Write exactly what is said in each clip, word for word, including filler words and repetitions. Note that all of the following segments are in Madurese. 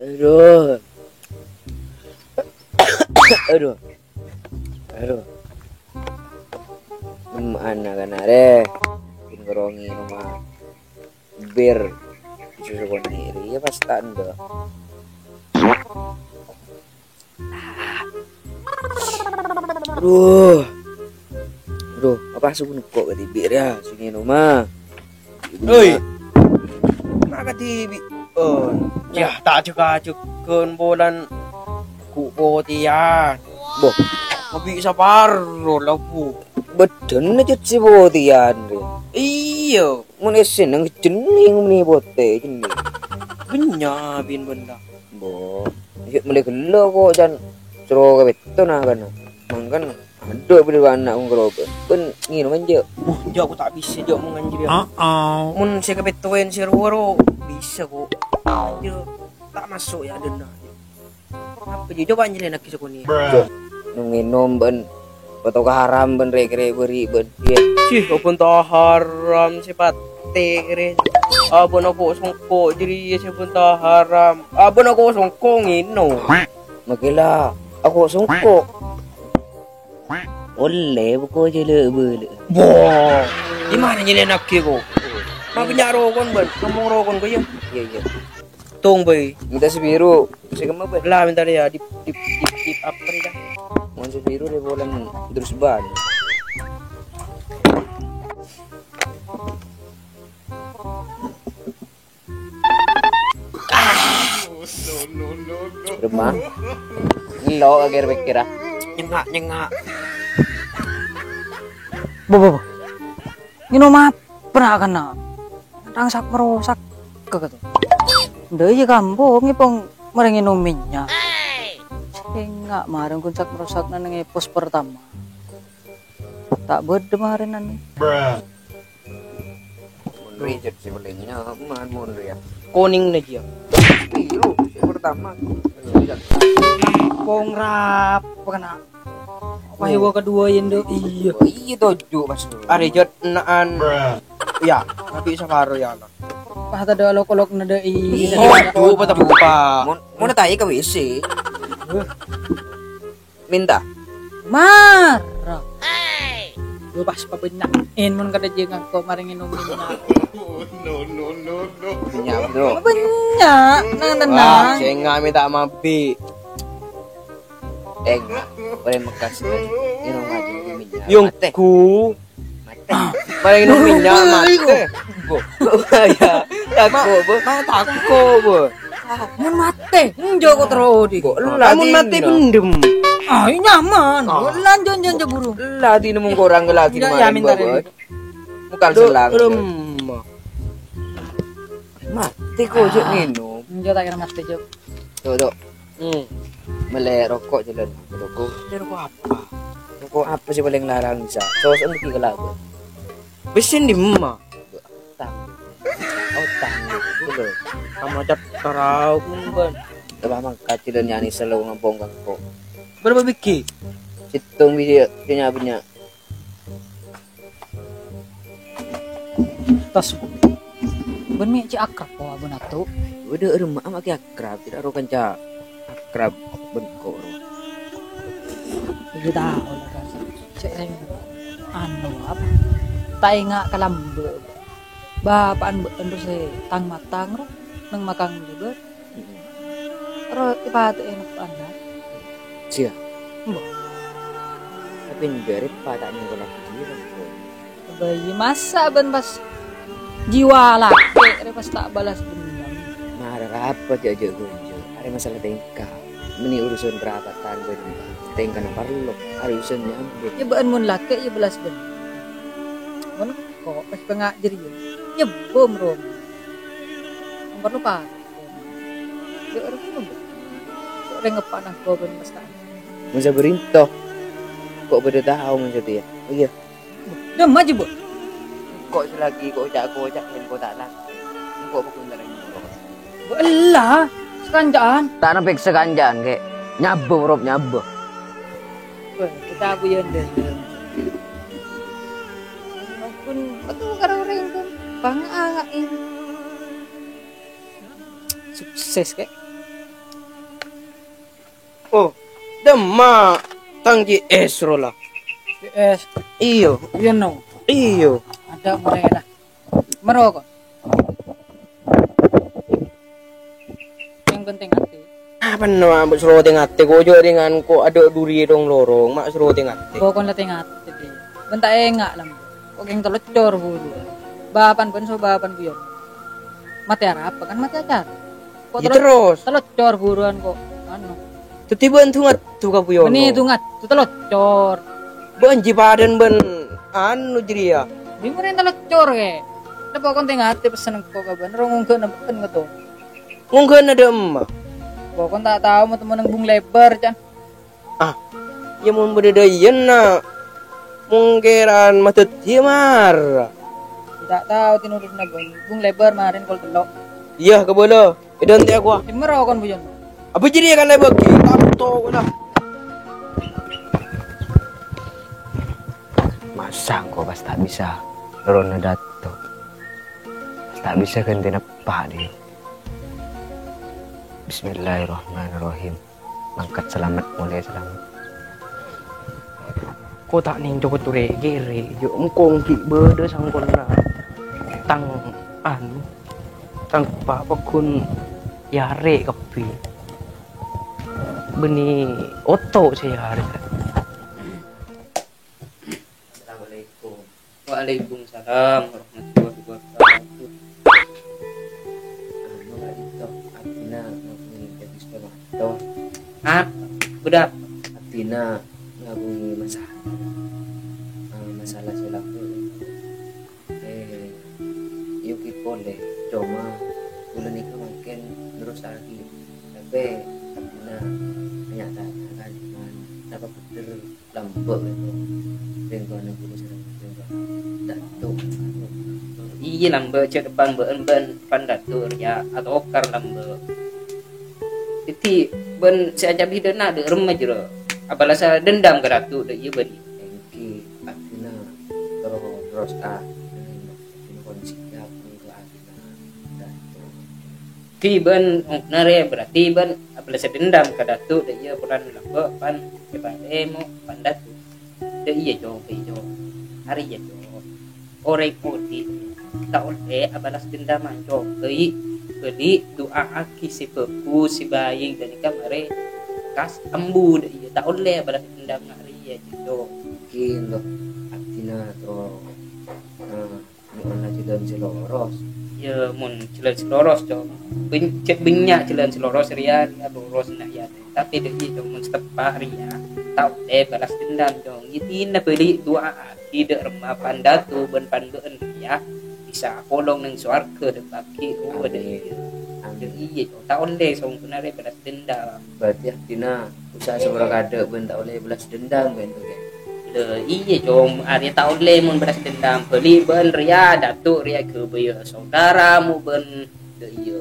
Aduh. Aduh. Aduh. Em, ana' kan arè. Bin ngerongi roma. Bir. Susu koni ri, ya pas tak endo. Aduh. Aduh, apa suku nukok ke tibi' ya? Sini roma. Oi. Maka tibi'. Oh, ya tak cek-cek kon bolan ku potiyan. Boh, lebih saparo lah, Bu. Bedhen cet si potiyan, Ri. Iya. Mun esen nang jeneng muni pote jeneng. Benya bin benda. Bo, yuk mulai gelo kok jan sero ka beto nah kan. Mangkan ado beli anak kong kerobe. Pun nginum aja. Wah, jok aku tak bisa jok mau nganjri. Heeh. Mun saya kepetoen saya ruwaro bisa kok. Yo, tak masuk ya dena. Apa ji coba nyelena ki sakoni? Nung nginum ban foto haram ban rek-rek beri ban. Iya. Sih, kok pun tak haram sifat tere. Abon aku songko jadi ya sih pun tak haram. Abon aku songko ngino. Magila, aku songko. Olle buku aja le bele. Wah, di mana nyelena ki kok? Mau punya rokon ban, ngomong rokon kok ya. Iya, iya. Tong, boy. Minta si biru, si kemma, boy? Lah, minta dia di, di, di, di apa nih, dah? Mon si biru dia bolan terus ban. Rumah. Lo agar pikir ah. Nyengak, nyengak. Bo, bo, bo. Ngino map. Pernah kena rangsak merosak ke gitu. Nda iya kampung ngepong mereng nginum minyak. Sengak mareng kunsak merosak nang pos pertama. Tak bede mareng nani. Monri jadi si palingnya, man monri ya. Kuning nih dia. Biru si pertama. Kongrap kena. Wah, hewa kedua yang do iya. Oh, iya tojo pas. Are jot naan. Ya, tapi saparo ya Allah. Pas ada olok-olok nada iya. Iya, tuh, apa tak buka? Mon, mon tanya ke W C. Minta. Marah. Gue pas pabenyakin mon kada je ngangko mari nginum minyak. No, no, no, no. Minyak, bro. Banyak, nang tenang. Wah, saya nggak minta mabi. Eh, boleh mekas ini. Ini rumah aja, ini minyak. Yongku. Mate. Mate. Paling ini minyak, mate. Bu, bu, ya. Tako, bu. Mate tako, bu. Mun mate, enjo kok terodi. Bu, lamun mate pendem. Ah, ini nyaman. Lanjut, lanjut, lanjut, buru. Lah, di nemu orang ke lagi. Ya, minta ini. Bukan selang. Mate kok, Cuk, minum. Enjo tak kira mate, Cuk. Tuh, tuh. Hmm. Mele rokok jalan. Rokok. Ini rokok apa? Rokok apa sih paling larang bisa? Sos iki kelabu. Besin di emak. Utang. Utang gitu loh. Sama cat karau kumban. Coba mang kacilan nyani selalu ngempong kangko. Berapa biji? Situng biji punya punya. Tas. Ben mi' cè' akrab ko abon atu. Wada remma ama' kè akrab, tidak ro kanca akrab ben ko ro. Iki tao la, Kak. Cè' rèng anu apa? Ta' enga' kalambâ'. Bapa'an bâ'ân ro sè tang-matang ro neng makang jâbâr. Ro ipatè'è napa anda? Sia. Mbok. Tapi ndâri pa ta' nyengko lagi diri, Bro. Bâi masa' bân pas jiwa lakè' rè pas ta' balas dendam. Mara apa jâ'-jâ' ghânjhâ'? Arè masalah tèngka. Mènè urusan rapatan bân tèngkana parlo. Arè urusan nyambung. Yâ bâ'ân mon lakè' yâ balas dendam. Mon ko' pas pènga' jârèya. Nyèbbhum roma. Parlo pa. Yâ, ora pun. Orèng eppa' nangko bân mastana. Mon sabârinto. Ko' bâdâ tao mon satèya. Oh, iyâ. Dâmma jâ, Bu. Ko' salagi ko' ca'-koca' yen ko' ta' la. Engko' paghuntara nyoro. Bu, ella. Sakanca'an. Ta' nepek sakanca'an, Kè. Nyabâ, Rob, nyabâ. Wah, kita aku ya, Ndè. Ampun, aku karo orèng, Bun. Bang, ah, ini. Sukses, Kè. Oh, dâ'emma tang J S rowa la. J S. Iyâ. Iyâ, no. Iyâ. Adâ' molaè la. Mèro, ko'. Yang penting atè. Apa no, ma' soro tèngatè, ko' jhâ' rèngan ko' adâ' dhuri tong lorong, ma' soro tèngatè. Pokokna tèngatè, Di. Bân ta' enga' la. Ko' kèng taloccor buru. Bâbâna bân so bâbâna buyon. Matè arapa kan matè acara. Ko' Iyâ, talo-, terros. Taloccor buruan ko'. Anu. Dhâddhi bâ'na du-ngaddu ka buyon. Bânnè du-ngaddu taloccor. Bâ'na jiyâ padâna bân anu jârèya. Bimorèn taloccor, kè. Lè pokokna tèngatè pessen engko' ka bâ'na, ro ngongghâna bâ'na ngato. Ngongghâna dâ'emma? Pokokna ta' tao, ma' temmo neng bung lèbâr, can. Ah, iyâ mon bâdâ dâ' iyâ, na'. Mongkèran madhâddhiyâ mara. Ta' tao, tinurusna bung, bung lèbâr marèn kol tello'. Iyâ, kabâlâ. Èdântè' akowa. Cemmer okon, buyon. Apa jârèya kan lèbâr ghi? Tanto, lah. Masa engko' pas ta' bisa lorona Dato'. Pas ta' bisa ghântèna eppa', Di. Bismillahirrahmanirrahim. Mangkat salamet, molè salamet. Ko' ta' nèng cokot torè kèrè, jhâ' engko' ghi' bâdâ sangkolla. Tang, anu, tang pa-, paggun èarè' kabbhi. Bânnè oto' sè èarè'. Assalamualaikum. Waalaikumsalam warahmatullahi wabarakatuh. Anu, Kak Dito, abdhina ngaghungè gadis pemato. Ah, bâdâ apa? Abdhina ngaghungè masalah. Ah, masalah sè lambâ'. Eh, èyokè polè, coma kaulâ nèka mangkèn nerrossaghi. Tapè abdhina tanya-tanya, kan, napa bhender lambâ' ghâpanèka. Rèng towana kaulâ sareng rèng towana Dato'. Iyâ, lambâ' jhâ' depan bâ'na bân pan Dato' rèya atokar lambâ'. Dhâddhi bân sè acabi dâ' na' dâ' remma jârèya abalasa dendam ka Dato' dâ' iyâ bân. Èngghi, abdhina terro, terros, ah, abdhina pon siap untuk abdhina Dato'. Dhâddhi bân, oh, narè, berarti bân abalasa dendam ka Dato' dâ' iyâ polana lambâ' pan èpalèmo pan Dato'. Dâ' iyâ, Cong, Cong. Arèya, Cong. Orèng odi' ta' ollè abalas dendaman, Cong. Bâli, bâli du'aaghi sè bhâghus, sè baik, ghânèka marè kas ambu dâ' iyâ. Ta' ollè abalas dendam nga' rèya, Cong. Mungkin, loh, abdhina terro, eh, nyo'ona jhâlân sè loros. Iyâ, mon jhâlân sè loros, Cong. Bân-, cè' bânnya' jhâlân sè loros rèya, rèya loros, nah, iyâ. Tapè dâ' iyâ, Cong, mon sè teppa' rèya, ta' ollè balas dendam, Cong. Intina bâli du'aaghi dâ' remma pan Dato' bân pan bâ'na rèya bisa apolong neng sowarghâ dâpa'aghi rowa dâ' iyâ. Amin. Dâ' iyâ, Cong, ta' ollè songghuna rè balas dendam. Berarti abdhina usaha sè bârâ' kadâ' bân ta' ollè balas dendam, kan, Cong, ya? Lè, iyâ, Cong, arèya ta' ollè mon balas dendam. Bâli bân rèya, Dato' rèya ghâbâyâ saudaramu bân dâ' iyâ,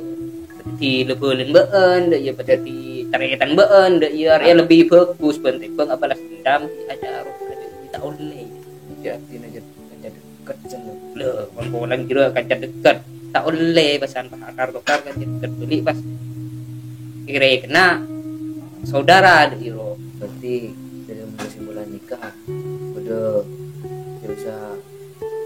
padâ dhâddhi lè-bhâlâna bâ'na, dâ' iyâ, padâ dhâddhi tarètan bâ'na, dâ' iyâ, arèya lebbi bhâghus bân tèmbhâng abalas dendam, acara, dâ' iyâ, ta' ollè. Jâ' abdhina jâ-, kanca deket, jâ'. Lè, mon polana jârèya kanca deket, ta' ollè pasan pakar-tokar kanca deket, bâli pas kèrè kèna saudara, dâ' iyâ, ro. Berarti dâlem kesimpulan nèka, padâ jâ' osa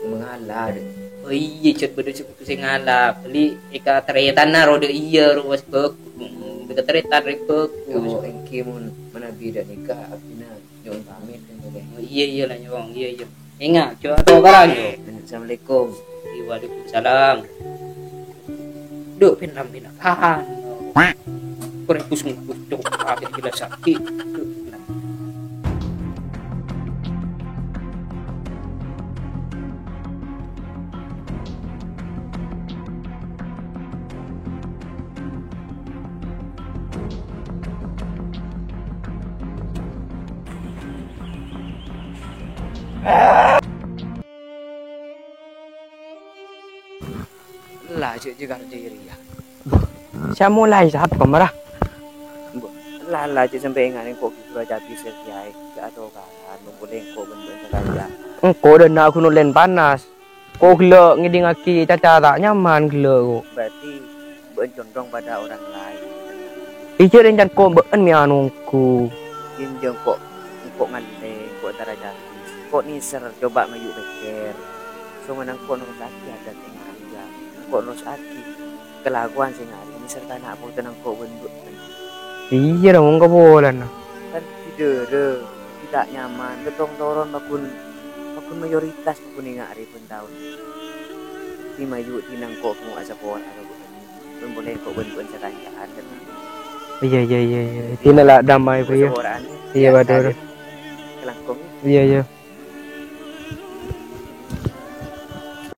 mangala, dâ'. Oh, iyâ, jâ' padâ jâ' Sè ngala, bâli èkatarètana ro dâ' iyâ, ro, wes bhâghus. Hmm, èkatarètan rè bhâghus. Yo, èngghi mon manabi dâ' nèka, abdhina nyo'on pamit, kan, Bang, ya? Oh, iyâ, iyâ, la, nyong. Iyâ, iyâ. Enga', jâ' atokaran, yo. Assalamualaikum. Waalaikumsalam. Duk, pinram-pinram. Tahan. Korè bus-ngebus, cok, apa jelas sakit. Duk, pinram. La, jâ', jâ' kar diri, ya. Sè amolaè sapa, mara? Mbok, la, la, jâ' sampè' ènga' engko' ghi' buru acabi sè kèyaè, jâ' atokaran, mongko engko' bân bân sakalè. Engko' dâ' na' ghun ollèna panas. Ko' ghellâ' ngèdingngaghi caca ta' nyaman ghellâ', ko'. Berarti bân condong pada orang lain. Iyâ, rèng can ko' bâ'en mè' anonggu. Iyâ, engko', engko' ngallè, engko' entar ajâ. Engko' nèser, coba mayu' pèkkèr. Songana engko' nerrossaghi adat sè nga' arèya. Engko' nerrossaghi kalakowan sè nga' arèya, nèser ka ana' potona engko' bân bâ'en. Iyâ, ra mongko polana. Kan dârâ, ta' nyaman, ghâtong toron paggun, paggun mayoritas paggun è nga' arèya bân taon. Dhi mayu' dhinna' engko' kèng asapora ka bâ'en. Bân polè engko' bân bâ'en sakanca'an, kan. Iyâ, iyâ, iyâ, iyâ. Dhinna' la damai, Bu, yâ. Saporaan. Iyâ, bâdâ. Kalangkong. Iyâ, iyâ.